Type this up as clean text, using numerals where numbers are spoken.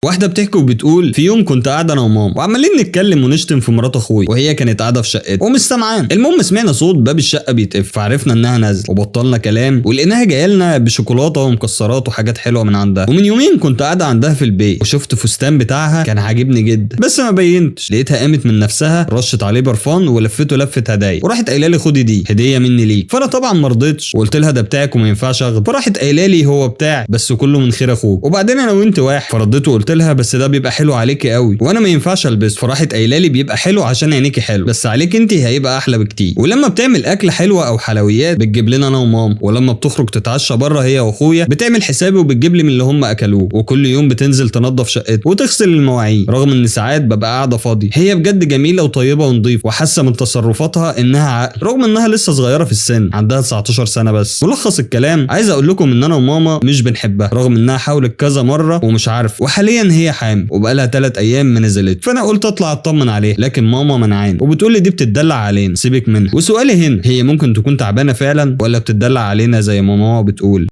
واحدة بتحكي وبتقول: في يوم كنت قاعدة انا وماما وعمالين نتكلم ونشتم في مرات اخوي، وهي كانت قاعدة في شقتها ومش سامعانا. المهم سمعنا صوت باب الشقة بيتقفل، فعرفنا انها نازله وبطلنا كلام، ولقيناها جاية لنا بشوكولاته ومكسرات وحاجات حلوة من عندها. ومن يومين كنت قاعدة عندها في البيت وشفت فستان بتاعها كان عاجبني جدا، بس ما بينتش. لقيتها قامت من نفسها رشت عليه برفان ولفته لفه هدايا، وراحت قايله لي خدي دي هديه مني ليك. فانا طبعا ما رضيتش وقلت لها ده بتاعك وما ينفعش اخده. فراحت قايله لي هو بتاعي بس كله من خير اخوك، وبعدين انا وانت واحد. فرديت وقلت لها بس ده بيبقى حلو عليكي قوي وانا ما ينفعش البسه. فراحت قايله لي بيبقى حلو عشان عينيكي حلو، بس عليك انت هيبقى احلى بكتير. ولما بتعمل اكل حلوة او حلويات بتجيب لنا انا وماما، ولما بتخرج تتعشى بره هي واخويا بتعمل حسابي وبتجيب لي من اللي هم اكلوه. وكل يوم بتنزل تنظف شقتها وتغسل المواعين، رغم ان ساعات ببقى قاعدة فاضي. هي بجد جميلة وطيبة ونظيفه، وحاسه من تصرفاتها انها عقل رغم انها لسه صغيرة في السن، عندها 19 سنة بس. ملخص الكلام عايز اقول لكم ان انا وماما مش بنحبها، رغم انها حاولت كذا مرة ومش عارف، وحاليا هي حامل وبقالها 3 ايام ما نزلت. فانا قلت اطلع اطمن عليها، لكن ماما منعاني وبتقول لي دي بتدلع علينا، سيبك منها. وسؤالي هنا، هي ممكن تكون تعبانة فعلا ولا بتدلع علينا زي ما ماما بتقول؟